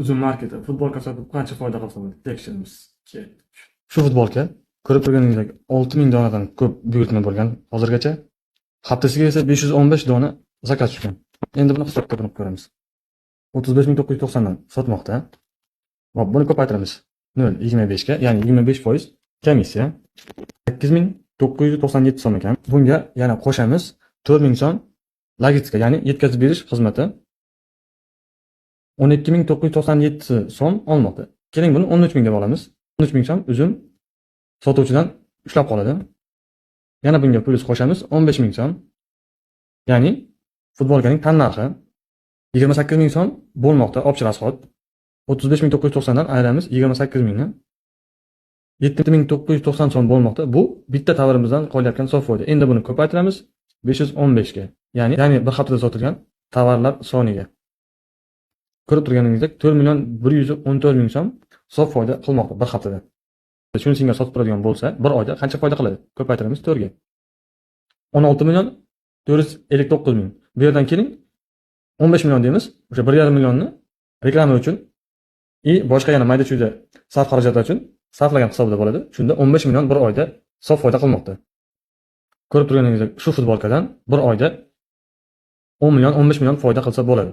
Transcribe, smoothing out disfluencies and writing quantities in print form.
Uzum marketi futbolka sotib qancha foyda qilsa bo'ladi? Tekshiramiz. Ketdik. Shu futbolka, ko'rib turganingizdek, 6000 donadan ko'p buyurtma bo'lgan hozirgacha. Haftasiga esa 515 dona zakaz tushgan. Endi buni hisob kitobini ko'ramiz. 35 990 dan sotmoqda. Hop, buni ko'paytiramiz. 0,25 ga, ya'ni 25% komissiya. 8997 so'm ekan. Bunga yana qo'shamiz 4000 so'm logistika, ya'ni yetkazib berish xizmati. 12 997 so'm olmoqda. Keling, buni 13 ming deb olamiz. 13 ming so'm Uzum sotuvchidan ushlab qoladi. Yana bunga plyus qo'shamiz 15 ming so'm. Ya'ni futbolkaning tannarxi 28 ming so'm bo'lmoqda общий расход. 35 990 dan ayiramiz 28 mingni. 7990 so'm bo'lmoqda. Bu bitta tovarimizdan qolayotgan sof foyda. Endi buni ko'paytiramiz 515 ga. Ya'ni bir haftada sotilgan tovarlar soniga. Ko'rib turganingizdek, 4 million 114 ming so'm sof foyda qilmoqda bir haftada. Shuni senga sotib turadigan bo'lsa, bir oyda qancha foyda qiladi? Ko'paytiramiz 4 ga. 16 million 459 ming. Bu yerdan keling, 15 million deymiz. O'sha 1,5 millionni reklama uchun и boshqa yana mayda-chuyda sarf xarajatlar uchun sarflagan hisobida bo'ladi. Shunda 15 million bir oyda sof foyda qilmoqda. Ko'rib turganingizdek, shu futbolkadan bir oyda 10 million, 15 million foyda qilsa bo'ladi.